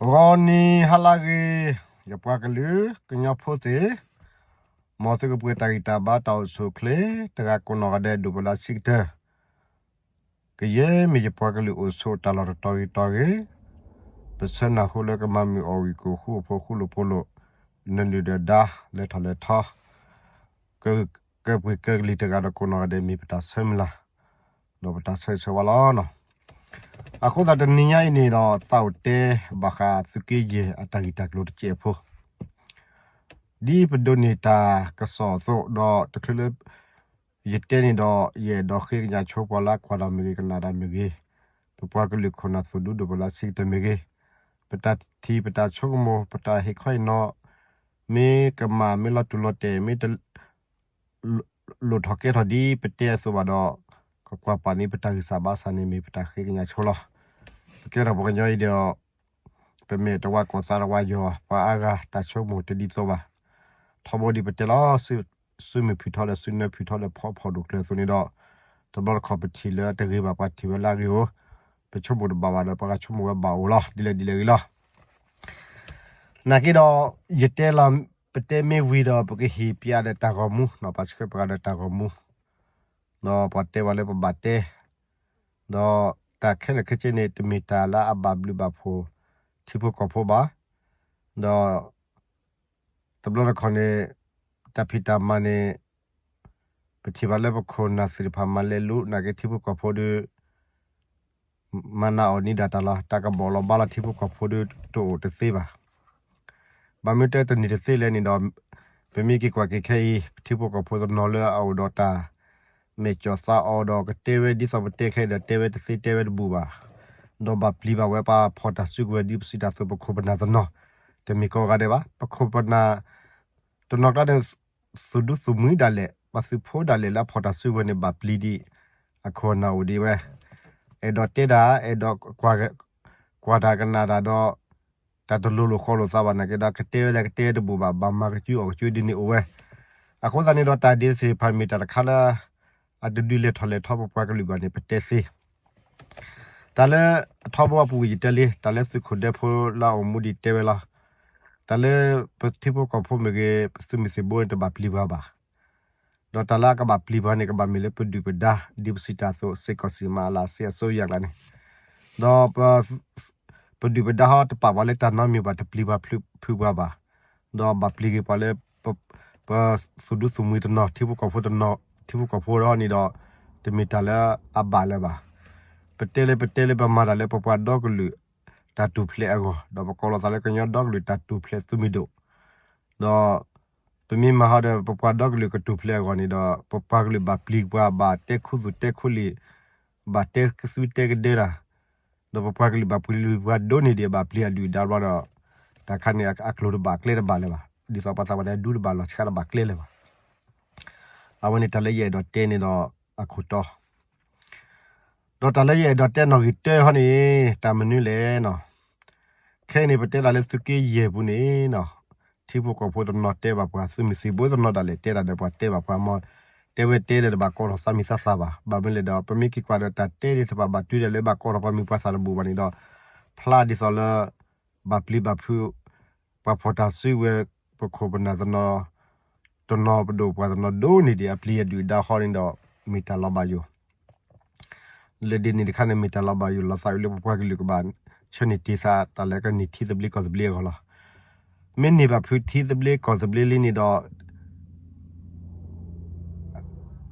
ဂီၤနံၤဟါလၢဂ့ၤ, ယပှၤကလုာ်ကညီဖိသ့ၣ်, မ်သုကပှဲၤတၢ်ဂံၢ်တၢ်ဘါတၢ်အိၣ်ဆူၣ်အိၣ်ချ့, တဂၤကိးနီၢ်ဂၤဒဲး ဒိၣ်ပလၢဆံကတၢၢ် ကယဲၢ်မ့ၢ်ယပှၤကလုာ်အိၣ်ဆိးတၢ်လီၢ်တတီၤဂ့ၤတီၤဂ့ၤ, ပဆၢနၢ်ဟူလၢကမၤမုာ်အီၣ်ဝံၣ်ကိၣ်ဃူအိၣ်ဖိဃူလိာ်ဖိးလိာ်, နလုၢ်ဒီးဒါလၢထီၣ်လဲၤထီ, ကပှ့ၤကလံၤတဂၤဒီးကိးနီၢ်ဂၤဒဲး မ့ၢ်ပတၢ်ဆၢမုၢ်လၢ်, ဒီးပတၢ်ဆၢဂ့ၤဆၢဝါလီၤ. အဃိသတးတနံၤညါအံၤန့ၣ်ဒီး သးအိၣ်တဲဘၣ်ဃးသုးက့ယဲၢ်အတၢ်ဂ့ၢ်တၢ်ကျိၤတစဲးဖိ ဒ်ပဒိးန့ၢ်တၢ်ကစီၣ်အသိး ဒီးတချုးလၢယတဲန့ၣ်ဒီး ယအဲၣ်ဒိးဃ့ကညးဆိပှၤလၢအကွၢ်တၢ်မ့ၢ်ဂ့ၤ, ကနၣ်တၢ်မ့ၢ်ဂ့ၤ, ပပှၤကလုာ်ခိၣ်နၢ်သိၣ်ဒူဒိၣ်ပလၢဆံကတၢၢ်မ့ၢ်ဂ့ၤ, ပတၢ်ထံၣ်ပတၢ်ဆိကမိၣ် ပတၢ်ဟ့ၣ်ခီဟ့ၣ်နီၤ မ့ၢ်ကမၣ် မ့ၢ်လီၤတူၢ်လီၤတဲာ် မ့ၢ်တ လိၣ်ထီၣ်ကဲထီၣ်ဒ်ပတဲအသိးဘၣ်ဒီး ကကွၢ်ပာ်န့ၢ်ပတၢ်ဂံၢ်စၢ်ဘါစၢ်န့ၣ် မ့ၢ်ပတၢ်ဃ့ကညးဆိလီၤ. ပကဲထီၣ်ပှၤကညီအံၤဒီး ပမဲာ်တဝါကိၢ်သးတဝါယီၤ ပှၤအါဂၤတၢ်ဆိကမိၣ်တဒ်သိးဘၣ်. ထီဘိဒ်ပတဲလီၤ, စုမုၢ်ဖုၣ်ထီဒီးစုနၢဖုၣ်ထီဒီးဖီဖီၣ်ဒိၣ်ကျၢၤအသိးန့ၣ်ဒီး တဘျီတခီၣ်ပထံၣ်လၢတဂ့ၤဘၣ် ပှၤထံၣ်ဝဲလၢအဂ့ၤဧိၤ, ပဆိကမိၣ်တဘၣ်ဘၣ်ဒီး ပှၤဂၤဆိကမိၣ်ဝဲဘၣ်အိၣ်လီၤ. ဒ်လဲၣ်ဒ်လဲၣ်ဂ့ၤလီၤ. နာ်က့ဒီး ယတဲလီၤ ပတဲမ့ၢ်ဝံၤဒီး ပကဟ့ၣ်ပျးဒီးတၢ်ဂီၤမူ, ပှၤဆှၢပှၤဒီးတၢ်ဂီၤမူ, ဒီးပှၤတဲပှၤလၢပဘၣ်တဲ, ဒီးတၢ်ခဲလၢာ်ခဲဆ့န့ၣ် တမ့ၢ်တၢ်လၢအဘၣ်ဘျုးဘၣ်ဖှိၣ် ထံဖိကီၢ်ဖိဘၣ်. ဒီး တဘျီတခီၣ်န့ၣ် တၢ်ဖံးတၢ်မၤန့ၣ် ပထံၣ်ဘၣ်လၢပခိၣ်နၢ်သ့ၣ်တဖၣ်မၤလဲၤလူၤ နာ်က့ထံဖိကီၢ်ဖိဒီး မၤနၢ်အီၣ်နံၤဒၣ်တၢ်လီၤ. တၢ်ကဘီၣ်လီၤဘါလီၤထံဖိကီၢ်ဖိဒီးတအိၣ်တသ့ဘၣ်. ဘၣ်မနုၤတဲတန့ၢ်တသ့လဲၣ်န့ၣ်ဒီး ပမ့ၢ်က့ၤကွၢ်က့ၤခဲအံၤ ပထံဖိကီၢ်ဖိတနီၤလၢအအိၣ်ဒီးတၢ် မဲာ်ကၠီၣ်သးအီၤဒီးကတဲဝဲဒ်သိးပတဲခဲအံၤဒီး တဲဝဲတသ့တဲဝဲတဘူးဘၣ်. ဒီးဘၣ်ပျံၤဘၣ်ဝဲပှၤဖီၣ်တၢ်စုကဝဲၤဒ်ပစံးတၢ်အသိး ပခိၣ်ပနၢ်တနီၤ, တမ့ၢ်ကိးဂၤဒဲးဘၣ်. ပခိၣ်ပနၢ်တနီၤကျါန့ၣ် သူၣ်ဒူသူၣ်မှံဒၣ်လဲာ် ပှၤသုးဖိဒၣ်လဲာ်လၢအဖီၣ်တၢ်စုကဝဲၤန့ၣ် ဘၣ်ပျံၤဒံး အခိၣ်အနၢ်အိၣ်ဒံးဝဲ, အဲၣ်ဒိးတဲတၢ် အဲၣ်ဒိး ကွၢ်တၢ်ကနၣ်တၢ်ဒီး တၢ်တလိၤလိာ်ဃီလိာ်သးဘၣ်နာ်က့ဒီး ကတဲဝဲလၢကတဲတဘူးဘၣ် ဘၣ်မၤကစုအီၣ်ကစုဒ်န့ၣ်အိၣ်ဝဲ. အဃိသတးန့ၣ်ဒီး တၢ်ဒ်သ့ၣ်တဖၣ်မ့ၢ်တၢ်တခါလၢ အတဒုးလဲၤထီၣ်လဲၤထီပပှၤကလုာ်ဘၣ်န့ၣ် ပတဲသ့ တၢ်လၢအထီဘိအပူၤကွံာ်ယတဲလံ တၢ်လၢသုးခိၣ်ဒဲဖိလၢအအိၣ်မူဒံးတဲဝဲလီၤ. တၢ်လၢပထံဖိကီၢ်ဖိမ့ၢ်ဂ့ၤ ပသုးမုၢ်သံၣ်ဘိန့ၣ် တဘၣ်ပျံၤပှၤဘၣ်. ဒီးတၢ်လၢအကဘၣ်ပျံၤပှၤန့ၣ် ကဘၣ်မ့ၢ်လၢပဒုၣ်ပဒါ ဒ်ပစံးတၢ်အသိး စ့ၢ်ကီးစံးမၤအလၢ စ့ၢ်အစိုးရကျါန့ၣ်, ဒီး ပဒုၣ်ပဒါဟီတပာ်ပှၤလၢတၢ်နီတမံၤဘၣ် တပျံၤပှၤဖုးပှၤဘၣ်, ဒီးဘၣ်ပျံၤက့ၤပှၤလၢ ပသူၣ်ဒူသူၣ်မှံတနီၤ ထံဖိကီၢ်ဖိတနီၤ ထံဖိကီၢ်ဖိဒီးန့ၣ်ဒီး တမ့ၢ်တၢ်လၢအဘၣ်လၢၤဘၣ်. ပတဲလၢပတဲလၢပမၤတၢ်လၢပပှၤဒီကလုာ် တၢ်ထူၣ်ဖျဲးအဂီၢ် ဒီးပကိးလီၤသးလၢကညီဒီကလုာ်တၢ်ထူၣ်ဖျဲးသုးမုၢ်ဒိၣ်, ဒီး ပမ့ၢ်မၤဟီဒီး ပပှၤဒီကလုာ်ကထူၣ်ဖျဲးအဂီၢ်န့ၣ်ဒီး ပပှၤကလုာ်ဘၣ်ပျံၤပှၤ ဘၣ်တဲခူသူၣ်တဲခူလံာ်, ဘၣ်တဲကသူတဲကဒၢတၢ်, ဒီးပပှၤကလုာ်ဘၣ်ပျံၤပှၤဒိၣ်န့ၢ်ဒံး ဘၣ်ပျံၤအဒုၣ်အဒါဘျီဒီး တၢ်ခါန့ၣ် အကျိၤတဘၣ်ကျဲတဘၣ်လၢၤဘၣ်. ဒ်သိးပှၤသးပှၢ်တဲ ဒူတဘၣ်လီၢ်ဆှါတဘၣ်ကျဲလၢၤဘၣ်. အဝဲန့ၣ်တၢ်လၢယအဲၣ်ဒိးတဲန့ၣ်ဒီးအခိၣ်တီ ဒီးတၢ်လၢယအဲၣ်ဒိးတဲနီၣ်ဂံၢ်တၢဟီန့ၣ် တၢ်မနုၤလဲၣ်နီၤ. ခဲအံၤန့ၣ် ပတဲတၢ်လၢသုးက့ယဲၢ်ပူၤန့ၣ်နီၤ, ထံဖိကီၢ်ဖိတနီၤတဲဘၣ်ပှၤ သုးမုၢ်သံၣ်ဘိတနီၤဒၣ်လဲာ်တဲတၢ်ဒီးပှၤတဲဘၣ်ပှၤမ့ၢ် တဲဝဲတဲလၢၤတဘၣ်ကိးထီၣ်သးမံၤသးသၣ်ဘၣ်. ဘၣ်မနုၤလဲၣ်ဒီး ပမ့ၢ်က့ၤကွၢ်ဒီးတၢ်တဲသ့ၣ်တဖၣ်ဘၣ်တုၤဒၣ်လၢဘၣ်ကိးထီၣ်ပှၤမံၤပှၤသၣ်တဘူးဘၣ်န့ၣ်ဒီး ဖျါဒ်သိးလၢ ဘၣ်ပျံၤဘၣ်ဖုး ပှၤဖီၣ်တၢ်စုကဝဲၤ ပခိၣ်ပနၢ်တနီၤ တနီၤပဒိၣ်ပှၤတနီၤဒိၣ်န့ၢ်ဒံးအပျံၤအဒုၣ်အဒါဃီန့ၣ်ဒီး မ့ၢ်တၢ်လီၤဘၣ်ယိၣ် လၢဒ်န့ၣ်တခါန့ၣ် မ့ၢ်တၢ်လီၤဘၣ်ယိၣ်လီၤသးအုးလၢပပှၤကလုာ်ကဘၣ် ဆၢန့ၢ်တ့ၢ်သးတၢ်လၢကန့ၢ်ထံသဘျ့ကီၢ်သဘျ့အဂီၢ်လီၤ. မ့ၢ်န့ၢ်ဘၣ်ဖုးထံသဘျ့ကီၢ်သဘျ့လံန့ၣ်ဒီး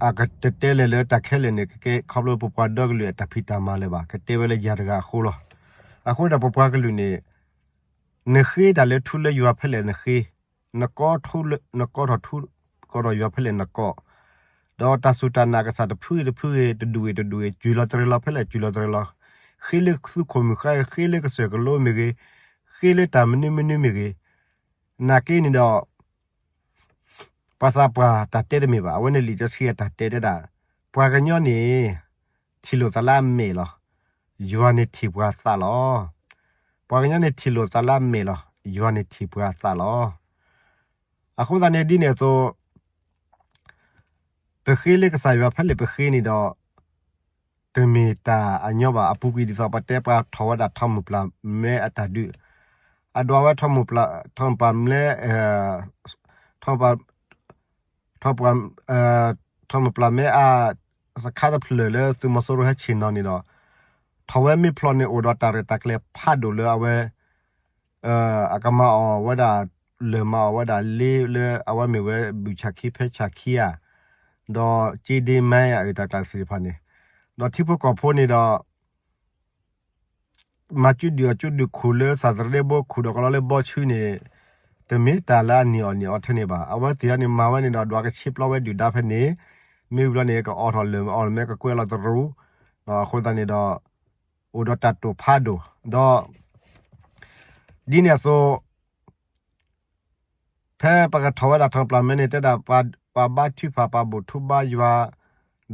အကတတဲလဲၣ်လၢတၢ်ခဲလၢာ်န့ၣ် ကကဲခီဖျိပပှၤဒီကလုာ်အတၢ်ဖံးတၢ်မၤလၢၤဘၣ် ကတဲဝဲလၢယၤတဂၤအဃိလီၤ. အဃိဒီးပပှၤကလုာ်န့ၣ် နဃ့တၢ်လၢထူလၢယွၤဖဲလဲၣ်နဃ့, နကီထူ, နကီထီၣ်ထူကီထီၣ်ယွၤဖဲလဲၣ်နကီ, ဒီးတၢ်စူၢ်တၢ်နာ်ကစၢ်တဖုဂ့ၤတဖုဂ့ၤ တဒူၣ်ဂ့ၤတဒူၣ်ဂ့ၤ စူၤလီၤတရံးလီၤဖဲလဲၣ်စူၤလီၤတရံးလီၤ, ဃ့လၢသူခိၣ်မုၢ်ဃါဂ့ၤ ဃ့လၢကစၢၢ်ကလိမ့ၢ်ဂ့ၤ, ဃ့လၢတၢ်မနုၤမနုၤမ့ၢ်ဂ့ၤ, နာ်က့န့ၣ်ဒီး ပှၤသးပှၢ်တၢ်တဲတမ့ၢ်ဘၣ်. အဝဲန့ၣ်လံာ်စီဆှံအတၢ်တဲတဲဒၣ်, ပှၤကညီန့ၣ် ထံၣ်လိာ်သးလၢအမဲာ်လီၤ. ယွၤန့ၣ်ထံၣ်ပှၤသးလီၤ. ပှၤကညီန့ၣ်ထံၣ်လိာ်သးလၢအမဲာ်လီၤ. ယွၤန့ၣ်ထံၣ်ပှၤသးလီၤ. အဃိသတးန့ၣ်ဒ်န့ၣ်အသိး ပဃ့လၢကစၢ်ယွၤဖဲလဲၣ်ပဃ့န့ၣ်ဒီး တမ့ၢ်တၢ်အညီဘၣ်. အပူၤကွံာ်ဒ်သိးပတဲပှၤထီၣ်ဝဲဒၣ်ထီမုၢ်ပျၢ်မဲအတၢ်ဒုး, အဒွးဝဲ ထီၣ်မုၢ်ပှၢ်မဲ ထီၣ်မုၢ်ပှၢ် ထီၣ်မုၢ်ပှၢ်မဲအ စခါတဖျၢၣ်လၢသုးမီၤစိရိၤဟဲဆ့ၣ်နီၤန့ၣ်ဒီး ထီၣ်ဝဲမ့ၢ်ဖျိးန့ၣ် အိၣ်ဒီးတၢ်ရဲၣ်တၢ်ကျဲၤဖးဒိၣ်လၢအဝဲ အကမၤအီၤဝဲဒၣ် လၢမၤအီၤဝဲဒၣ်လ့လၢအဝဲမ့ၢ်ဝဲဘုၣ်ဆၣ်ခံဖဲဆၣ်ခံဧါ, ဒီးက့ဒ့မဲအတၢ်ကျါသ့ၣ်တဖၣ်န့ၣ်, ဒီးထံဖိကီၢ်ဖိန့ၣ်ဒီး မၤကၠူဒုၣ်အကၠူဒုၣ်ခိၣ်လၢစၢ်သရ့ဘိခိၣ်ဒီးကလီလၢဘီဆူန့ၣ် တမ့ၢ်တၢ်လၢအနံၤအီၣ်နံၤအီထဲန့ၣ်ဘၣ်. အဝဲသ့ၣ်အံၤန့ၣ် မၤဝဲန့ၣ်ဒီး ဒွးကဆ့ပျီဝဲဒုၣ်ဒါဖဲန့ၣ်, မ့ၢ်ဝံၤဘျီန့ၣ် ကအီထီၣ်လၢာ်အီၣ်လၢာ်မ့ၢ်ကကွဲးလီၤတရူး, အဃိသတးန့ၣ်ဒီး အိၣ်ဒီးတၢ်တိာ်ဖးဒိၣ်, ဒီး ဒ်န့ၣ်အသိး ဖဲပကထီၣ်ဝဲဒၣ်ထီၣ်ပျၢ်မဲန့ၣ် တဲဒၣ်ပှၤဘါထုကဖၣ် ပှၤဘူၣ်ထူဘါယွၤ,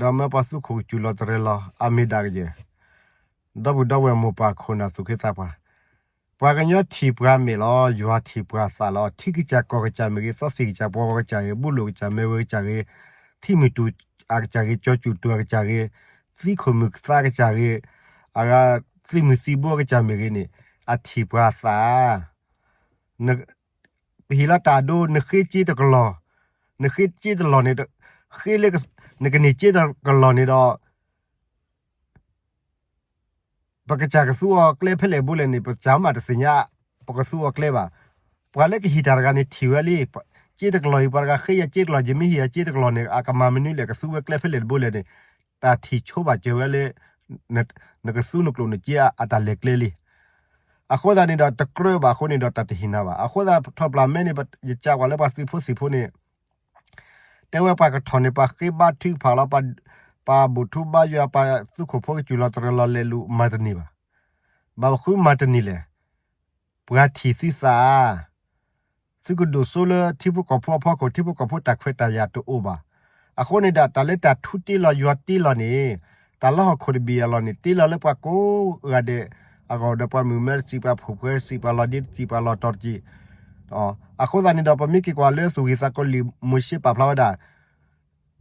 ဒီးမၢပှၤသူခိၣ်ကစူၤလီၤတရံးလီၤ အမ့ၢ်ဒၣ်ကယဲၢ်, ဒီပုၢ်ဒီဝဲၢ်မိၢ်ပၢ်ခိၣ်နၢ်သူၣ်က့သးပှၢ်, ပှၤကညီထံၣ်ပှၤမဲာ်လီၤ, ယွၤထံၣ်ပှၤသးလီၤ, ထံကစၢ်ကီၢ်ကစၢ်မ့ၢ်ဂ့ၤ, သီသံၣ်ကစၢ်ပှီဂီၤကစၢ်ဂ့ၤ, ဘူလိၣ်ကစၢ်မ့ၢ်ဝဲကစၢ်ဂ့ၤ, ထံမုၢ်တူၢ်အကစၢ်ဂ့ၤ, ကၠီၤစူၣ်တူၢ်အကစၢ်ဂ့ၤ, သံခိၣ်မုၢ်သးကစၢ်ဂ့ၤ, အဂၤသံမုၢ်သံဘိကစၢ်မ့ၢ်ဂ့ၤန့ၣ်, အထံၣ်ပှၤသး ပဟ့ၣ်လီၤတၢ်အဒိ နဃ့က့တကလီၢ်, နဃ့က့တလီၢ်န့ၣ်, ဃ့လၢနကန့ၢ်က့တကလီၢ်န့ၣ်ဒီး ပကစၢ်ကသူအီၤကျဲဖဲလဲၣ်ဘိလဲၣ်န့ၣ် ပစၢ်မးတသ့ၣ်ညါ, ပကသူအီၤကျဲဘၣ်. ပှၤလၢကဟ့ၣ်တၢ်တဂၤန့ၣ်ထံၣ်ဝဲလံ, က့တကလီၢ်အံၤ ပှၤတဂၤဃ့ယၤက့တကလီၢ် ယမ့ၢ်ဟ့ၣ်ယၤက့တကလီၢ်န့ၣ် အကမၤမနုၤလဲၣ် ကသူဝဲကျဲဖဲလဲၣ်တဘိလဲၣ်န့ၣ်, တၢ်ထံၣ်ဆိဘၣ်စၢၤဝဲလၢ နကသူနကျိၣ်နစ့အတၢ်လဲၤကျဲလံ. အဃိသတးန့ၣ်ဒီး တကြၢးဘၣ်အဃိန့ၣ်ဒီး တၢ်တဟ့ၣ်နၤဘၣ်. အဃိသတး ထီၣ်ပျၢ်မဲန့ၣ် ယကးကွၢ်လၢပှၤသုးဖိသံၣ်ဖိန့ၣ် တဲဝဲပှၤကထီၣ်န့ၣ် ပှၤဃ့ဘါထုကဖၣ်လီၤ, ပှၤဘူၣ်ထူဘါယွၤ, ပှၤသူခိၣ်ဖိကစူၤလီၤတရံးလီၤလဲၤလူၤမၤတန့ၢ်ဘၣ်. ဘၣ်မနုၤဃုမၤတန့ၢ်လဲၣ်. ပှၤထံၣ်သုသး သုကဒိၣ်စိလၢထံဖိကီၢ်ဖိအဖီခိၣ် ထံဖိကီၢ်ဖိတၢ်ခွဲးတၢ်ယာ်တအိၣ်ဘၣ်. အဃိန့ၣ်ဒီး တၢ်လၢတၢ်ထူတ့လီၤယွၤတ့လီၤန့ၣ် တၢ်လၢဟီၣ်ခိၣ်တဘ့ၣ်အလီၢ်န့ၣ် တ့လီၤလၢပှၤကိးဂၤဒဲးအဂီၢ်ဒီး ပှၤမုၣ်မဲတစံး ပှၤဖှီၣ်ဖိတစံး ပှၤလီၤဒ့တစံး ပှၤလီၤတီၤတစံး. အဃိသတးန့ၣ်ဒီး ပမ့ၢ်က့ၤကွၢ်လၢသူၣ်ဂ့ၤသးကျိၤလံာ်မိၤၡ့ပာ်ဖျါဝဲဒၣ်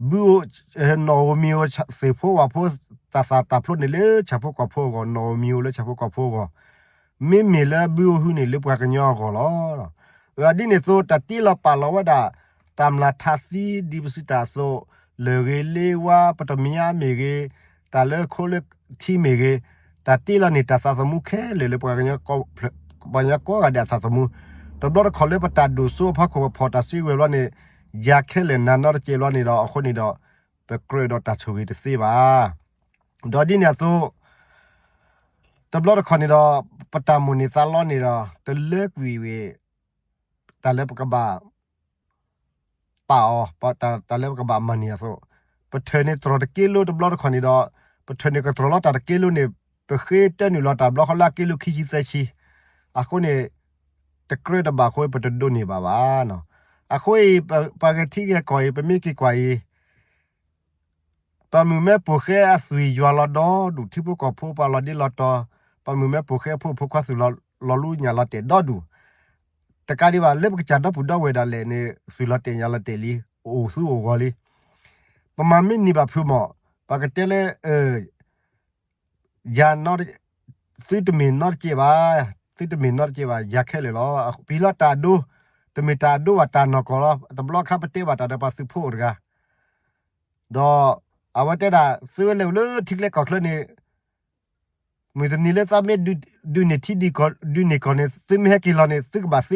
ဘုဧိၤ, နီၣ်ဧိၤမံၤဧိၤ သ့ၣ်ဖိဝၣ်ဖိ တၢ်သၣ်တၢ်ဖျိန့ၣ်လၢဆၣ်ဖိကီၢ်ဖိအဂီၢ်, နီၣ်ဧိၤမံၤဧိၤလၢဆၣ်ဖိကီၢ်ဖိအဂီၢ်, မ့မ့ၢ်လၢဘုဧိၤဟုန့ၣ်လၢပှၤကညီအဂီၢ်လီၤ. ဒ်န့ၣ်အသိး တၢ်တ့လီၤပာ်လီၤဝဲဒၣ် တၢ်မျၢ်ထးသံ ဒ်ပစံးတၢ်အသိး, လၢၢ်ဂ့ၤလ့ဝါ ပတမံၤမ့ၢ်ဂ့ၤ, တၢ်လၢခိလၢထံမ့ၢ်ဂ့ၤ, တၢ်တ့လီၤန့ၢ်တၢ်သးသမူခဲလၢာ်လၢပှၤကညီ ပှၤကညီကိးဂၤဒဲးအသးသမူ, တဘျီတခီၣ်လၢပတၢ်ဒိၣ်စိအဖီခိၣ် ပဖီၣ်တၢ်စုကဝဲၤဘျီန့ၣ် ယၤခဲလၢာ်နၤနီတကဲးဘျီန့ၣ်ဒီး အဃိန့ၣ်ဒီး ပကြၢးဒီးတၢ်ဆိၣ်ဂ့ၤတသ့ဘၣ်. ဒီးဒ်န့ၣ်အသိး တဘျီတခီၣ်န့ၣ်ဒီး ပတၢ်မိၣ်န့ၢ်သးလီန့ၣ်ဒီး တလၢကွံာ်ဝဲ တၢ်လၢပကဘၣ် ပာ်အီၤ တၢ်လၢပကဘၣ်မၤန့ၢ်အသိး, ပထၢၣ်န့ၢ်တြီၢ်တက့လိတဘျီတခီၣ်န့ၣ်ဒီး ပထၢၣ်န့ၢ်ကတြီၢ်လီၤတၢ်တက့လိန့ၣ် ပဃ့တၢနုာ်လီၤတၢ်ဘျီဃီလၢအက့လိခံဆံသၢဆံ, အဃိန့ၣ် တကြၢးတဘၣ်အဃိ ပတဒိးန့ၢ်ဘၣ်ဘၣ်. အဃိအံၤ ပှၤဂဲၤထံဂဲၤကီၢ်အံၤ ပမ့ၢ်က့ၤကွၢ်အံၤ ပှၤမုၣ်မဲပိာ်ဃဲအသွံၣ်ယွၤလီၤဒီဒူၣ်, ထံဖိကီၢ်ဖိပှၤလီၤဒ့လီၤတီၤ, ပှၤမုၣ်မဲပိာ်ဃဲအဖိဖိခွါသွံၣ်လီၤ လီၤလူညၣ်လီၤတဲာ်ဒီဒူၣ်, တကးဒံးဘၣ် လၢပကစၢ်ဒီပုၢ်ဒီဝဲၢ်ဒၣ်လဲာ်န့ၣ် သွံၣ်လီၤတဲာ်ညၣ်လီၤတဲာ်လံ, အိၣ်သူအိၣ်ဂီၤလံ. ပမၤမ့ၢ်န့ၢ်ဘၣ်ဖုးမီၢ်, ပကတဲလၢ ယၤ သုတမ့ၢ်နီတကဲးဘၣ်, သုတမ့ၢ်နီတကဲးဘၣ်, ယၤခဲလၢာ်လီၤ. ပဟ့ၣ်လီၤတၢ်အဒိ, တမ့ၢ်တၢ်အဒိဘၣ် တၢ်နီၢ်ကီၢ်လီၤ. တဘျီခါပတဲဘၣ်တၢ်ဒီးပှၤသုးဖိတဂၤ, ဒီးအဝဲတဲဒၣ် သုဝဲလဲၤအိၣ်လၢထံချၢကီၢ်ချၢန့ၣ် မုၢ်တနံၤလၢသးမ့ၢ်ဒုးန့ၢ်ထံဒုးန့ၢ်ကီၢ်န့ၣ် သုမ့ၢ်ဟဲက့ၤလီၤန့ၣ် သုကဘၣ်သ့န့ၢ်သးတၢ်ဟးလီၢ်ခွးလီၤတဲဒၣ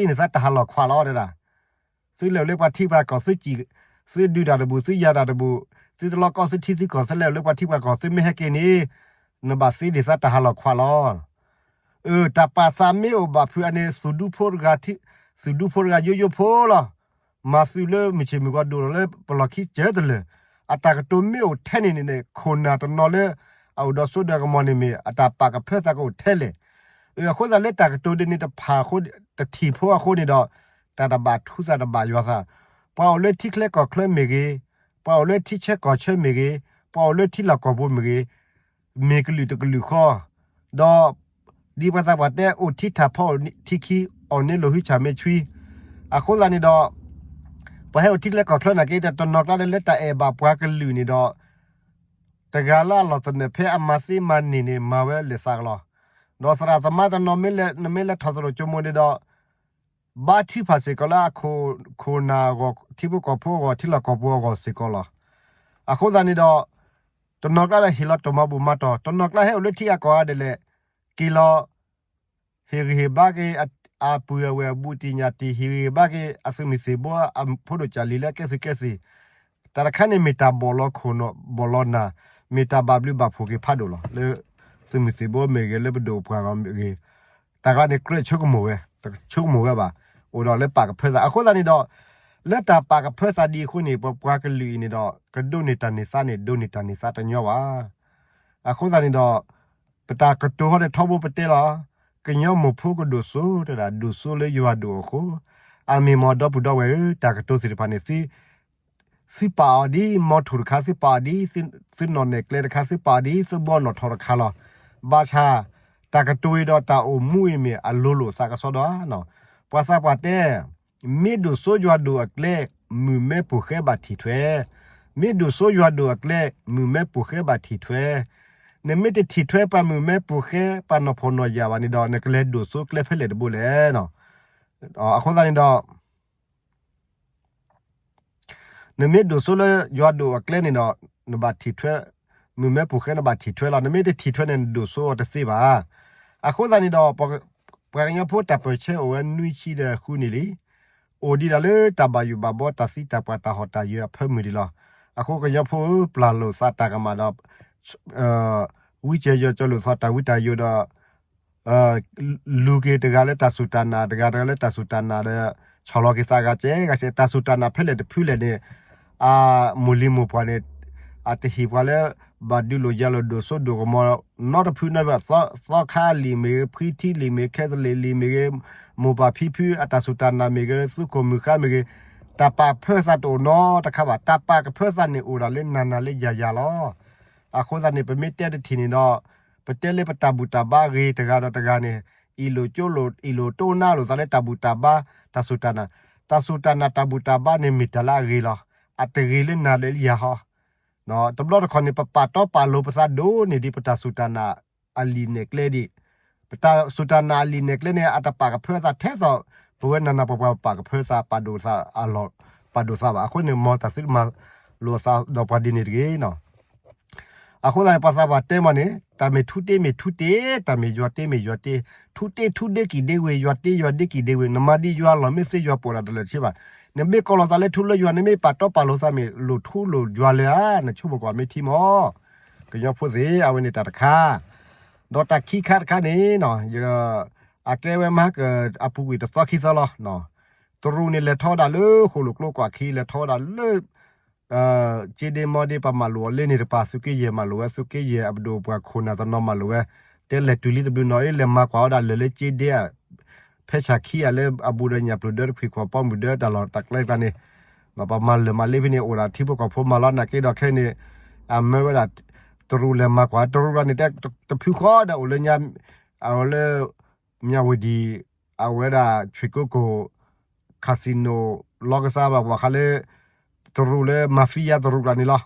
်. သုလဲၤအိၣ်လၢပှၤထံပှၤကီၢ် သုစံၣ်, သုဒုးတၢ်တဘူၣ်, သုယၤတၢ်တဘူၣ်, သုတလီကီၢ် သုထံသုကီၢ် သုလဲၤအိၣ်လၢပှၤထံပှၤကီၢ် သုမ့ၢ်ဟဲက့ၤန့ၣ် နဘၣ်သ့န့ၢ်သးတၢ်ဟးလီၢ်ခွးလီၤ. အၢ တၢ်ပာ်သးမ့ၢ်အိၣ်ဘၣ်ဖုးအန့ၣ် သုးဒူဖိတဂၤ, သုးဒူဖိတဂၤယိယိဖိလီၤ. မၤသုးလၢမုၢ်ဆ့ၣ်မုၢ်ဂီၤဒိၣ်လီၤလၢပလီၢ်ခံကၢတလၢာ်, အတၢ်ကတိၤမ့ၢ်အိၣ်ထဲန့ၣ်န့ၣ် ခိၣ်နၢ်တနီၤလၢ အအိၣ်ဒီးစိဒီးကမီၤန့ၣ်မ့ၢ် အတၢ်ပာ်ကဖၢသးကအိၣ်ထဲလဲၣ်. အဃိသတးလၢတၢ်ကတိၤဒ်န့ၣ်တဖၣ် တထံၣ်ဖိအဃိန့ၣ်ဒီး တၢ်တဘၣ်ထူသးတဘၣ်ယွၤသး, ပှၤအိၣ်လၢထံချၢကီၢ်ချၢမ့ၢ်ဂ့ၤ, ပှၤအိၣ်လၢထံဆၢကီၢ်ဆၢမ့ၢ်ဂ့ၤ, ပှၤအိၣ်လၢထံလီၢ်ကီၢ်ပူၤမ့ၢ်ဂ့ၤ, မ့ၢ်ကလုာ်တကလုာ်ဃီ, ဒီး ဒ်ပှၤသးပှၢ်တဲ အိၣ်ထံထၣ်ဖီအိၣ်ထံခံ, အီၣ်န့ၢ်လိာ်ဟုဆၣ်မ့ၢ်ဆှံ, အဃိသတးန့ၣ်ဒီး ပှၤဟဲအိၣ်ထံချၢကီၢ်ချၢနာ်က့ တနီၤကျါလၢတၢ်အဲၣ်ဘၣ်ပှၤကလုာ်န့ၣ်ဒီး တဂၤလၢအလီၢ်သနၢၣ်ဖဲအမၤသ့မၤန့ၢ်န့ၣ် မၤဝဲလဲၤသးကလီၤ. ဒီးသရၣ်သမါတနီၤမ့ၢ်လဲၤ နမ့ၢ်လဲၤထီၣ်သရိာ်ကၠိမိၣ်န့ၣ်ဒီး ဘါထုကဖၣ်စ့ၢ်ကီးလၢအခိၣ်နၢ်အဂီၢ် ထံဖိကီၢ်ဖိအဂီၢ် ထံလီၢ်ကီၢ်ပူၤအဂီၢ်စ့ၢ်ကီးလီၤ. အဃိသတးန့ၣ်ဒီး တနီၤကျါဒီးဟ့ၣ်လီၤတၢ်မၤဘူၣ်မၤတီၢ်, တနီၤကျါဟဲအိၣ်လၢထံဂၤကီၢ်ဂၤဒဲးလဲၣ်, က့ၤလီၤ ဟ့ၣ်ဂံၢ်ဟ့ၣ်ဘါက့ၤ အပုၢ်အဝဲၢ်အဘူးတံၢ်ညၣ်တံၢ်, ဟ့ၣ်ဂံၢ်ဟ့ၣ်ဘါက့ၤ အသုးမုၢ်သ့ၣ်ဘိအဖိဒိၣ်ကၢ်လံၤလၢကဲသုးကဲသံၣ်, တၢ်တခါန့ၣ်မ့ၢ်တၢ်ဘီၣ်လီၤခိၣ်ဘီၣ်လီၤနၢ်, မ့ၢ်တၢ်ဘၣ်ဘျုးဘၣ်ဖှိၣ်က့ၤဖးဒိၣ်လီၤ. လၢသုးမုၢ်သ့ၣ်ဘိမ့ၢ်ဂ့ၤ လၢပဒိၣ်ပပှၢ်ဂီၢ်မ့ၢ်ဂ့ၤ, တၢ်ကျါန့ၣ်ကြၢးဆိကမိၣ်ဝဲ, ဆိကမိၣ်ဝဲဘၣ်, အိၣ်ဒီးလၢပာ်ကဖၢသး. အဃိသတးန့ၣ်ဒီး လၢတၢ်ပာ်ကဖၢသးဒ်အဃိန့ၣ် ပပှၤကလုာ်အံၤန့ၣ်ဒီး ကဒိးန့ၢ်တၢ်န့ၢ်သါန့ၣ် ဒိးန့ၢ်တၢ်န့ၢ်သါတညီဘၣ်. အဃိသတးန့ၣ်ဒီး ပတၢ်ကတိၤဟီဒီးထီဘိပတဲလီၤ, ကညီမိၢ်ဖိကဒိၣ်စိ တဲဒၣ် ဒိၣ်စိလၢယွၤဒိၣ်အဃိ, အမ့ၢ်မ့ၢ်ဒီပုၢ်ဒီဝဲၢ်ဧၢ, တၢ်ကတိၤသ့ၣ်တဖၣ်န့ၣ် သုပာ်အီၤဒ်မီထိၣ်တခါ, သုပာ်အီၤဒ်သုနီၣ်နဲၣ်ကျဲတခါ, သုပာ်အီၤဒ်သုဘီနီၣ်ထီၣ်တခါလီၤ. ဘၣ်ဆၣ် တၢ်ကတိၤအံၤဒီးတၢ်အိၣ်မူအံၤမ့ၢ်အလိၤလိာ်သးကစီဒီဧါ. ပှၤသးပှၢ်တဲ မ့ၢ်ဒိၣ်စိယွၤဒိၣ်အကျဲ, မုၢ်မဲပိာ်ဃဲဘၣ်ထံၣ်ထွဲ, မ့ၢ်ဒိၣ်စိယွၤဒိၣ်အကျဲ, မုၢ်မဲပိာ်ဃဲဘၣ်ထံၣ်ထွဲ, နမ့ၢ်တထံၣ်ထွဲပှၤမုၢ်မဲပိာ်ဃဲ ပှၤနီၢ်ဖှီၣ်နီၢ်ယာ်ဘၣ်န့ၣ်ဒီး နကလဲၤဒိၣ်စိကျဲဖဲလဲၣ်တဘိလဲၣ်. အဃိသတးန့ၣ်ဒီး နမ့ၢ်ဒိၣ်စိလၢယွၤဒိၣ်အကျဲန့ၣ်ဒီး နဘၣ်ထံၣ်ထွဲ, မုၢ်မဲပိာ်ဃဲနဘၣ်ထံၣ်ထွဲလီၤ. နမ့ၢ်တထံၣ်ထွဲန့ၣ် နဒိၣ်စိအီၤတသ့ဘၣ်. အဃိသတးန့ၣ်ဒီး ပှၤကညီဖိတၢ်ပၢၢ်ဆၢအိၣ်ဝဲနွံဆံဒီးဃုနံၣ်လံ, အိၣ်ဒံးဒၣ်လၢတၢ်ဘၣ်ယိၣ်ဘၣ်ဘီ တၢ်သံတၢ်ပှၢ်တၢ်ဟီၣ်တၢ်ယၢၤအဖၢမုၢ်ဒံးလီၤ. အဃိကညီဖိဧၢ, ပျၢ်လိာ်သးတၢ်ကမၣ်ဒီး ဝံကၢၤယီၤကၢၤလိာ်သးတၢ်ဝံတၢ်ယိာ်ဒီး လူၤက့ၤတဂၤလၢတၢ်စူၢ်တၢ်နာ်, တဂၤတဂၤလၢတၢ်စူၢ်တၢ်နာ်ဒီး ဆီၣ်လီၤက့ၤသးဂၤကဲဂၤကဲ, တၢ်စူၢ်တၢ်နာ်ဖဲလဲၣ်တဖုလဲၣ်န့ၣ် အမိၢ်လံၤမိၢ်ပှၢ်န့ၣ် အတဟ့ၣ်ပှၤလၢ ဘၣ်ဒုးလိာ်ယၤလိာ်ဒိၣ်စိဒိၣ်ကမီၤ နီတဖုနီတဖု, သီခါလံာ်မ့ၢ်ဂ့ၤ, ဖှံထံလံာ်မ့ၢ်ဂ့ၤ, ခဲသလ့ၣ်လံာ်မ့ၢ်ဂ့ၤ, မိၢ်ပၢ်ဖံဖု အတၢ်စူၢ်တၢ်နာ်မ့ၢ်ဂ့ၤ, သုးခိၣ်မုၢ်ဃါမ့ၢ်ဂ့ၤ, တၢ်ပာ်ကဖၢသးတအိၣ်နီတခါဘၣ်. တၢ်ပာ်ကဖၢသးန့ၣ်အိၣ်ဒၣ်လၢနၤနၤလၢယၤယၤလီၤ. အဃိသတးန့ၣ် ပမ့ၢ်တဲတထံၣ်န့ၣ်ဒီး ပတဲလၢပတၢ်ဘူၣ်တၢ်ဘါဂ့ၤတဂၤဒီးတဂၤန့ၣ် အ့ၣ်လိာ်ကၠိလိာ် အ့ၣ်လိာ်တိၢ်နါလိာ်သးလၢတၢ်ဘူၣ်တၢ်ဘါ တၢ်စူၢ်တၢ်နာ်, တၢ်စူၢ်တၢ်နာ်တၢ်ဘူၣ်တၢ်ဘါန့ၣ်မ့ၢ်တၢ်လၢအဂ့ၤလီၤ. အတဂ့ၤလၢနၤလၢယၤဟီ တဘျီတခီၣ်န့ၣ် ပပာ်တီပာ်လိၤပသးဒိၣ်န့ၢ်ဒံးပတၢ်စူၢ်တၢ်နာ်အလံာ်နဲၣ်ကျဲဒံး. ပတၢ်စူၢ်တၢ်နာ်အလံာ်နဲၣ်ကျဲန့ၣ် အတပာ်ကဖၢသးထဲသိး ပဝဲနၤနၤပှၤပှၤပာ်ကဖၢသး ပာ်ဒိၣ်သးအလီၢ် ပာ်ဒိၣ်သးဘၣ်. အဃိန့ၣ် မ်တၢ်သုတမၤလိာ်အသးဒီးပှၤဒ်န့ၣ်တဂ့ၤ. အဃိသတးန့ၣ် ပှၤသးပှၢ်တဲမးန့ၣ် တၢ်မ့ၢ်ထူတ့မ့ၢ်ထူတ့, တၢ်မ့ၢ်ယွၤတ့မ့ၢ်ယွၤတ့, ထူတ့ထူဒ့ကံၣ်ဒ့ဝ့ၤ, ယွၤတ့ယွၤဒ့ကံၣ်ဒ့ဝ့ၤ, နမၤဒ်ယွၤလီၢ်မ့ၢ်သ့ယွၤပိာ်ဒၣ်တလၢာ်တဆ့ဘၣ်. နမ့ၢ်ကိးလီၤသးလၢထူလၢယွၤ နမ့ၢ်ပာ်တီပာ်လိၤသးမ့ၢ်လိၣ်ထူလိၣ်ယွၤလၢၤဧါ, နဆိကမိၣ်ကွၢ်မ့ၢ်ထံမး. ကညီဖိသ့ၣ် အဝဲန့ၣ်တၢ်တခါ ဒီးတၢ်ခံခါတခါန့ၣ် အကဲဝဲမၤကၢၢ်အပူၤကွံာ်တသီခံသီလီၤ. တရူးန့ၣ်လဲၤထီၣ်ဝဲဒၣ်လၢဃိၣ်လိာ်ကျိကွၢ်ခံ လဲၤထီၣ်ဝဲဒၣ်လၢ က့ဒ့မီဒ့ ပှၤမၤလိာ်အီၤလၢန့ၣ်တပၤ သုးက့ယဲၢ်မၤလိာ်ဝဲ သုးက့ယဲၢ်အပဒိၣ်ပှၤခိၣ်နၢ်တနီၤမၤလိာ်ဝဲ တဲလဲၤတုၤလံတဘျုးနီၤ လဲၤမၤကွၢ်ဝဲဒၣ်လၢာ်လၢက့ဒ့ဧါ ဖဲဆၣ်ခံဧါ လၢအဘူးဒီးညၣ်ပျိၢ်ဒၢတခွံၣ်ခွါ ပိာ်မုၣ်ဒၢတၢ်လီၢ်တၢ်ကျဲတကျါန့ၣ် ပှၤမၤလၢာ်မၤလ့ဖဲန့ၣ် အိၣ်ဒၣ်ထံဖိကီၢ်ဖိမၤလီၤနာ်က့ဒီးခဲအံၤန့ၣ် အမၢဝဲဒၣ် တရူးလဲၤမၤကွၢ် တရူးတဂၤန့ၣ် တဖုဃီဒီးအိၣ်လၢ အဝဲလၢ မၠၣ်ဝတံၣ် အဝဲဒၣ် ဆွ့ၣ်ကိကိၣ် casino လီကစၢ်ဘၣ် ပှၤခါလၢ တရူးလၢ mafia တရူးတဂၤန့ၣ်လီၤ.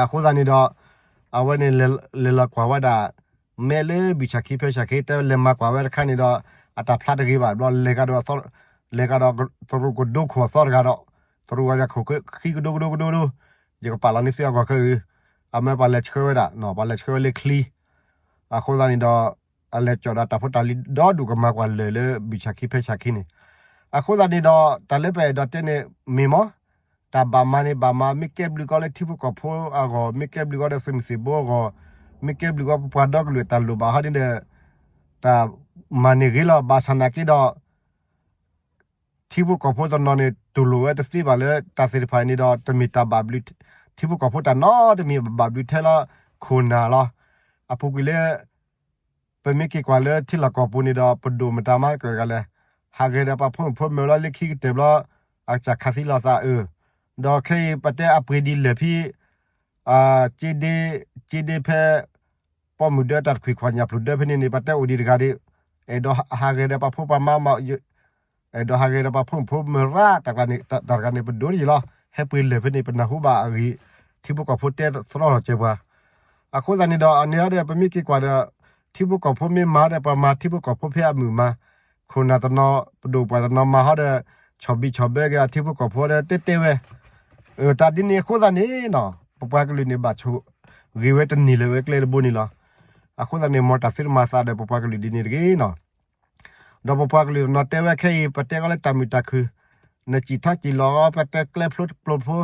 အဃိသတးန့ၣ်ဒီး အဝဲန့ၣ် လဲၤလီၤကွၢ်ဝဲဒၣ် မဲလၢဘုၣ်ဆၣ်ခံဖဲဆၣ်ခံ တဲလဲၤမၤကွၢ်ဝဲတခါန့ၣ်ဒီး အတၢ်ဖျါတဂ့ၤဘၣ်ဘျီ လဲၤကဒီး လဲၤကဒီး တရူးကဒိခိၣ်အသီတဂၤဒီး တရူးဝဲဒၣ်ခိၣ်ဃံကဒိကဒိကဒိကဒိ ယကပာ်လီၤန့ၢ်သုအဂီၢ်ခဲအံၤ အမၢပှၤလဲၤဆှၢဝဲဒၣ် ပှၤလဲၤဆှၢဝဲလၢချံ အဃိသတးန့ၣ်ဒီး အလဲၤကၠီၣ်ဒီးတၢ်ဖိတၢ်လံၤဒီဒူၣ် ကမၤကွၢ်လၢာ်လၢဘုၣ်ဆၣ်ခံဖဲဆၣ်ခံန့ၣ်. အဃိသတးန့ၣ်ဒီး တၢ်လၢပအဲၣ်ဒိးတဲန့ၣ် မ့ၢ်မး တၢ်ဘၣ်မၤန့ၣ်ဘၣ်မၤ မ့ၢ်ကဲဘျုးကီးလၢထံဖိကီၢ်ဖိအဂီၢ် မ့ၢ်ကဲဘျုးကီးဒီးသုးမုၢ်သံၣ်ဘိအဂီၢ် မ့ၢ်ကဲဘျုးကီးပပှၤဒီကလုာ်တၢ်လိၣ်ဘၣ်ဟီဒ်ဒီး တၢ်မၤန့ၢ်ဂ့ၤလီၤ. ဘၣ်ဆၣ်နာ်က့ဒီး ထံဖိကီၢ်ဖိတနီၤန့ၣ် တူၢ်လိာ်ဝဲတသ့ဘၣ်လၢတၢ်သ့ၣ်တဖၣ်အံၤန့ၣ်ဒီး တမ့ၢ်တၢ်ဘၣ်ဘျုး ထံဖိကီၢ်ဖိတၢ်နီတမံၤ ဘၣ်ဘျုးထဲလီၤခိၣ်နၢ်လီၤ. အပူၤကွံာ်လၢ ပမ့ၢ်က့ၤကွၢ်လၢထံလီၢ်ကီၢ်ပူၤန့ၣ်ဒီး ပဒိၣ်မတၤမၤကတဂၤလဲၣ် ဟးဂဲၤဒီးပှၤဖိမုၣ်ဖိမၢၤလီၤလၢခံကတၢၢ်ဘျီ အစၢ်ခးသံလီၤသးအၢ ဒီးခဲအံၤပတဲအပှ့ၤဒ်လဲၣ်ဖဲ က့ဒ့ က့ဒ့ဖဲ ပိာ်မုၣ်ဒၢတၢ်တခွံၣ်ခွါညၣ်ပျိၢ်ဒၢဖဲန့ၣ်န့ၣ် ပတဲအိၣ်ဒံးတဂၤဒီး အဲၣ်ဒိးဟးဂဲၤဒီးပှၤဖိပှၤမါမး အဲၣ်ဒိးဟးဂဲၤဒီးပှၤဖိမုၣ်ဖိမၢၤရၣ် တၢ်တဂၤန့ၣ် ပဒိၣ်တယံာ်လီၤ ဟဲပှ့ၤလၢာ်ဖဲန့ၣ် ပနၢ်ဟူဘၣ်အဂ့ၢ် ထံဖိကီၢ်ဖိတဲသရီထီၣ်ကဲပှၤ အဃိသတးန့ၣ်ဒီး အန့ၣ်ဒီး ပမ့ၢ်က့ၤကွၢ်ဒီး ထံဖိကီၢ်ဖိမ့ၢ်မၤဒီး ပှၤမၤထံဖိကီၢ်ဖိဖဲအမုာ်မၤ ခိၣ်နၢ်တနီၤ ပဒိၣ်ပှၢ်တနီၤမၤဟီဒီး ဆီၣ်ဘံၣ်ဆီၣ်ဘၢက့ၤအထံဖိကီၢ်ဖိဒီးတဲတဲဝဲ, တၢ်ဒ်န့ၣ်အဃိသတးန့ၣ်နီၤ ပပှၤကလုာ်န့ၣ် ဘၣ်ဆိၣ်ဂ့ၤဝဲတန့ၢ်လၢၤဝဲကျဲတဘိန့ၣ်လီၤ. အဃိသတးန့ၣ် မ်တၢ်သုတမၤသးဒီးပပှၤကလုာ်ဒ်န့ၣ်တဂ့ၤနီၤ. ဒီးပပှၤကလုာ်တနီၤတဲဝဲခဲအံၤ ပတဲကီးလၢတၢ်မုာ်တၢ်ခုၣ်, နစံၣ်ထီၣ်စံၣ်လီၤ ပတဲကျဲဖျိတပျိဖိ,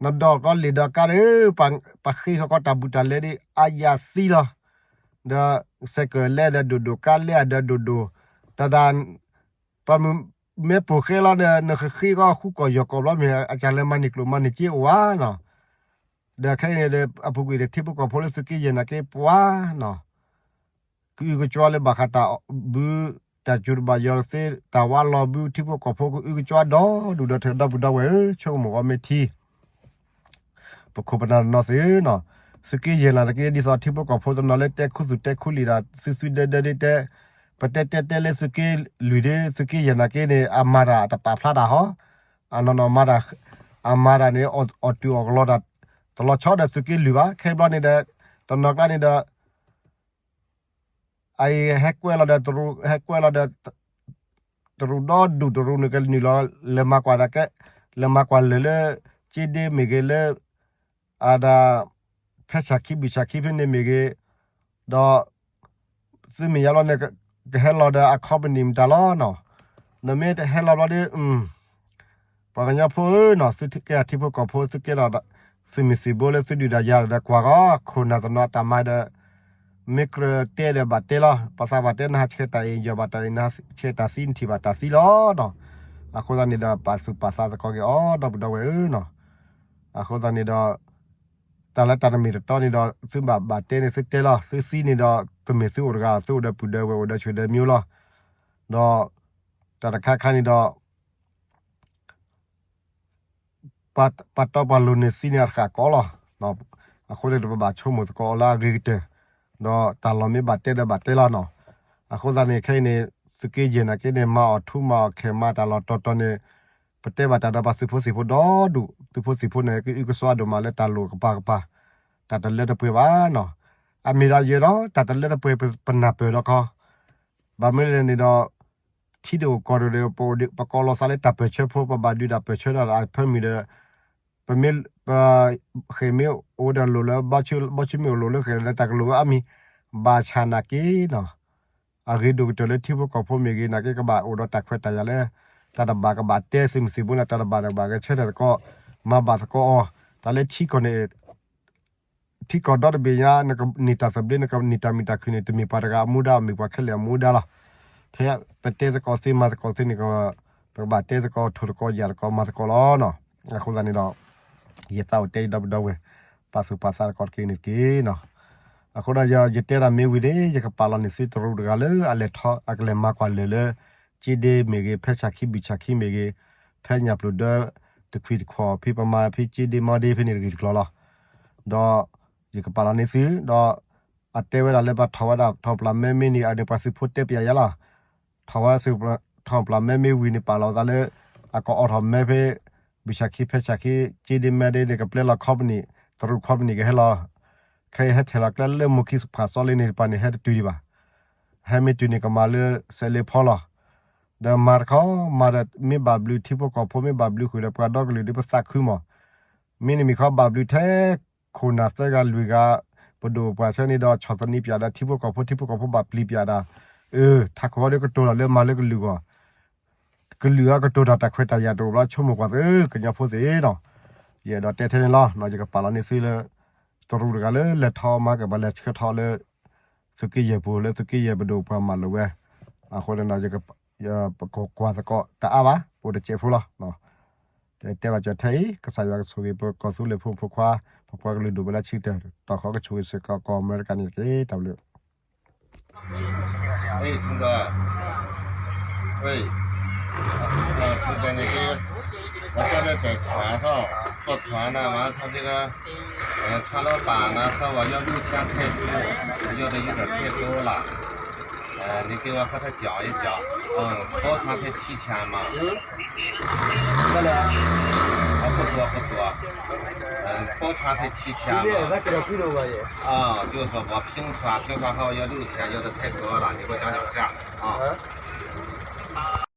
နဒီးကီးလံာ်ဒီးကါဒီး ပဃ့ဃီကီးတၢ်ဘူးတၢ်လဲဒ်အယၤသံလီၤ. ဒီးစဲးကၢးလဲဒီးဒိၣ်ဒိၣ် ကါလဲအဒီးဒိၣ်ဒိၣ်, တၢ်ဒၣ် ပှၤမ့ၢ်ပိာ်ဃဲလီၤဒီး နဃ့ဃီဃူကီၢ်ယီၢ်ကီၢ်ဘျီမ့ၢ် အကၢ်လၢမၤန့ၢ်ကျိၣ်မၤန့ၢ်စ့အိၣ်ဧါနီၤ. ဒီးခဲအံၤန့ၣ်ဒီး အပူၤကွံာ်ဒီးထံဖိကီၢ်ဖိလၢသုးက့ယဲၢ်နာ်က့ပှၤနီၤ ကအုကစွါလၢဘၣ်ဃးတၢ်ဘု တၢ်စူၤတဘၣ်ယီၤသ့ တၢ်ဝါလီၤဘု ထံဖိကီၢ်ဖိကအုကစွါဒီဒူၣ်ဒီထၢဒီပုၢ်ဒီဝဲၢ်ဧၢ ဆိကမိၣ်ဂီၤမ့ၢ်ထံ ပခိၣ်ပနၢ်တနီၤသ့ၣ်နီၤ, သုးက့ယဲၢ်နာ်တက့ ဒ်သိးထံဖိကီၢ်ဖိတနီၤလၢတဲခူသူၣ်တဲခူလံာ်ဒၣ် သုသုဒဲဒဲဒ်တဲ, ပတဲတဲတဲလၢသုးက့လွံၢ်ဒ် သုးက့ယဲၢ်နာ်က့န့ၣ် အမၤတၢ်တပာ်ဖျါတၢ်ဟီ, အနီၢ်နီၢ်မၤတၢ်, အမၤတၢ်န့ၣ် အီၣ်တုာ်အီၣ်ကလီတၢ် တလီၤဆီဒီးသုးက့လွံၢ်ဘၣ် ခဲဘျီန့ၣ်ဒီး တနီၤကျါန့ၣ်ဒီး အအံၤဟဲကွဲးလီၤဒီးတရူး ဟဲကွဲးလီၤဒီး တရူးဒီဒူၣ်တရူးန့ၣ်ကနုာ်လီၤ လဲၤမၤကွၢ်ဒၣ်ကဲ လဲၤမၤကွၢ်လၢာ်လၢ က့ဒ့မ့ၢ်ဂ့ၤလၢ အဒၣ် ဖဲဆၣ်ခံဘုၣ်ဆၣ်ခံဖဲန့ၣ်မ့ၢ်ဂ့ၤ, ဒီး သုမ့ၢ်ယါလီၤန့ၣ် ကဟဲလီၤဒီးအ company မတၤလီၤနီၤ, နမ့ၢ်တဟဲလီၤဘျီဒီး ပှၤကညီဖိဧၢနီၤ သုကဲထံဖိကီၢ်ဖိ သုကဲဒီး သုးမုၢ်သံၣ်ဘိလၢသုဒုၣ်ဒါယၤဒီးကွၢ်ဂီၤ ခိၣ်နၢ်တနီၤအတၢ်မၤဒီး မ့ၢ်ကြၢးတဲဒီးဘၣ်တဲလီၤ ပှၤသးဘၣ်တဲနဟးဆှဲးတၢ်အံၤ ယီၢ်ဘၣ်တၢ်အံၤ နဟးဆှဲးတၢ်သံ နထံၣ်ဘၣ်တၢ်သံလီၤနီၤ, အဃိသတးန့ၣ်ဒီး ပာ်သူၣ်ပာ်သးသကိးက့ၤအီၤ ဒီပုၢ်ဒီဝဲၢ်ဧၢနီၤ, အဃိသတးန့ၣ်ဒီး တၢ်လၢတၢ်တမ့ၢ်တတီန့ၣ်ဒီး သုဘၣ်ဘၣ်တဲန့ၣ်သုတဲလီၤ သုသံန့ၣ်ဒီး တမ့ၢ်သုအိၣ်တဂၤ သုအိၣ်ဒီးပုၢ်ဒီးဝဲၢ်အိၣ်ဒီးဆိၣ်ဒီးမံၤလီၤ, ဒီး တၢ်တခါခါန့ၣ်ဒီး ပှၤတီပှၤလိၤန့ၣ်သံန့ၣ်အတဃာ်ကီးလီၤ, အဃိန့ၣ်ဒီး ပဘၣ်ဆိကမိၣ်သကိးအီၤလၢအဂ့ၤကတၢၢ်, ဒီးတၢ်လီၢ်မ့ၢ်ဘၣ်တဲဒီးဘၣ်တဲလီၤနီၤ, အဃိသတးန့ၣ် ခဲအံၤန့ၣ် သုးက့ယဲၢ်နာ်က့န့ၣ် မၤအီၣ်ထူမၤအီၣ်ခဲမၤတၢ်လီၢ်တီတီန့ၣ် ပတဲဘၣ်တၢ်ဒီးပှၤသုးဖိသံၣ်ဖိဒီဒူၣ် သုးဖိသံၣ်ဖိန့ၣ် ကအုကစွါဒိၣ်မးလၢတၢ်လိၣ်ကပၤကပၤ, တၢ်တလၢတပှဲၤဘၣ်နီၤ, အမ့ၢ်ဒၣ်ယဲဒီး တၢ်တလၢတပှဲၤပနၢ်ပၢၢ်ဒီးခီ, ဘၣ်မနုၤလဲၣ်န့ၣ်ဒီး ထံဒိၣ်ကီၢ်ဒိၣ်ဒီး ပကိးလီၤသးလၢတၢ်ပၢၢ်ဆၢဖိ ပဘၣ်ဒုးတၢ်ပၢၢ်ဆၢဒီးအဖၢမုၢ်ဒီး ပမ့ၢ် ပ ဃဲၢ်မ့ၢ်အိၣ်ဒီးလိၣ်လၢ ဘီဆူမ့ၢ်အိၣ်လိၣ်လၢဃဲၢ်လၢတၢ်ကလိၣ်အါမံၤ ဘၣ်ဆၣ်နာ်က့နီၤ, အဂ့ၤဒိၣ်ကတၢၢ်လၢထံဖိကီၢ်ဖိမ့ၢ်ဂ့ၤ နာ်က့ကဘၣ်အိၣ်ဒီးတၢ်ခွဲးတၢ်ယာ်လၢ တၢ်တဘၣ်ကဘၣ်တဲသုးမုၢ်သံၣ်ဘိန့ၣ် တၢ်တဘၣ်ဒီးဘၣ်ဂဲၤဆၢထၢၣ်သကိး, မၤဘၣ်သကိးအီၤ, တၢ်လၢထံကီၢ်န့ၣ် ထံကီၢ်ဒီတဘ့ၣ်ညါ နကန့ၢ်တၢ်သဘျ့ နကန့ၢ်တၢ်မုာ်တၢ်ခုၣ်န့ၣ် တမ့ၢ်ပှၤတဂၤအမူဒါ မ့ၢ်ပှၤခဲလၢာ်အမူဒါလီၤ. ဖဲပတဲသကိးသ့ မၤသကိးသ့န့ၣ် ပကဘၣ်တဲသကိး ထိၣ်သကိး ယာ်သကိး မၤသကိးလီၤနီၤ. အဃိသတးန့ၣ်ဒီး ယသးအိၣ်တဲအံၤ ဒီပုၢ်ဒီဝဲၢ် ပာ်သူၣ်ပာ်သးသကိးတက့ၢ်န့ၣ်တက့ၢ်နီၤ. အဃိဒီးယတဲဒၣ်မ့ၢ်ဝံၤန့ၣ် ယကပာ်လီၤန့ၢ်သုတရူးတဂၤလၢအလဲၤထီၣ် အကလဲၤမၤကွၢ်လၢာ်လၢ က့ဒ့မ့ၢ်ဂ့ၤ ဖဲဆၣ်ခံဘုၣ်ဆၣ်ခံမ့ၢ်ဂ့ၤ ဖဲညၣ်ပျိၢ်ဒၢ တခွံၣ်တခီၣ် ဖဲပမၤဖဲက့ဒ့မါဒ့ဖဲန့ၣ်တဂ့ၤတကျိၤလီၤ. ဒီးယကပာ်လီၤန့ၢ်သု ဒီးအတဲဝဲဒၣ်လၢပှၤထီၣ်ဝဲဒၣ်ထီၣ်ပျၢ်မဲမ့ၢ်န့ၣ် အန့ၣ်ပှၤသုးဖိတဲပျးယၤလီၤ. ထီၣ်ဝဲ ထီၣ်ပျၢ်မဲမ့ၢ်ဝံၤန့ၣ် ပာ်လီၤသးလၢ အကအီၣ်ထီၣ်မဲဖဲ ဘုၣ်ဆၣ်ခံဖဲဆၣ်ခံ က့ဒ့မါဒ့န့ၣ် ကပျဲလီၤ company တရူး company ကဟဲလီၤ ခဲအံၤဟဲထဲလီၤကျဲလၢမိၢ်ခံဖးစီလ့န့ၣ် တပၤန့ၣ် ဟဲတတုၤဒံးဘၣ်. ဟဲမ့ၢ်တုၤန့ၣ် ကမၤလၢစဲးလ့ဖီလီၤ. ဒီးမၤတခီ မၤဒီးမ့ၢ်ဘၣ်ဘျုးထံဖိကီၢ်ဖိ မ့ၢ်ဘၣ်ဘျုးဃုာ်ဒီးပှၤဒီကလုာ် ဒ်ပသးခုမး. မ့ၢ်နမံၤခီ ဘၣ်ဘျုးထဲ ခိၣ်နၢ်သၢဂၤလွံၢ်ဂၤ ပဒိၣ်ပှၢ်ဆၢန့ၣ်ဒီး ဆီၣ်သနံးပျးဒီးထံဖိကီၢ်ဖိ ထံဖိကီၢ်ဖိဘၣ်ပျံၤပျးဒီး အၢ ထးခိၣ်ဝဲဒီးကတိၤတၢ်လၢမၤလၢကလုာ်ဂီၢ် ကလုာ်အကတိၤတၢ် တၢ်ခွဲးတၢ်ယာ်တအိၣ်ဘျီ ဆိကမိၣ်ကွၢ်သု ကညီဖိသ့ၣ်နီၤ. ယအဲၣ်ဒိးတဲထဲန့ၣ်လီၤ. ယကပာ်လီၤန့ၢ်သုလၢ တရူးတဂၤလၢလဲၤထီၣ်မၤက့ၤ ပှၤလဲၤဆှၢထီၣ်လၢ သုးက့ယဲၢ်ပူၤ လၢသုးက့ယဲၢ်ပဒိၣ်ပှၢ်မၤလိာ်ဝဲ. အဃိန့ၣ်ဒီး ပကကွၢ်သကိးတအါဘၣ် ပအိၣ်တစဲးဖိလီၤ. တဲဘၣ်စၢၤထဲအံၤ ကစၢ်ယွၤကဆိၣ်ဂ့ၤပကီၢ်သူလ့ၤဖိမုၣ်ဖိခွါ ပပှၤကလုာ်ဒိၣ်ဝဲလၢဆံတၢၢ် တီၢ်ဃီကဆိၣ်ဂ့ၤစ့ၢ်ကီးကီၢ်အမဲရကၤန့ၣ်တက့ၢ်. တၢ်ဘျုး 哎，冲哥，喂，呃，冲哥，那个，我现在在船上，坐船呢，完了他这个，呃，船老板呢，和我要六千泰铢，要的有点太多了，呃，你给我和他讲一讲，嗯，包船才七千嘛。嗯，不了。啊，不多不多，嗯，包船才七千嘛。对，他给他贵了吧也。啊，就是说我拼船，拼船和我要六千，要的太多了，你给我讲讲价啊。啊？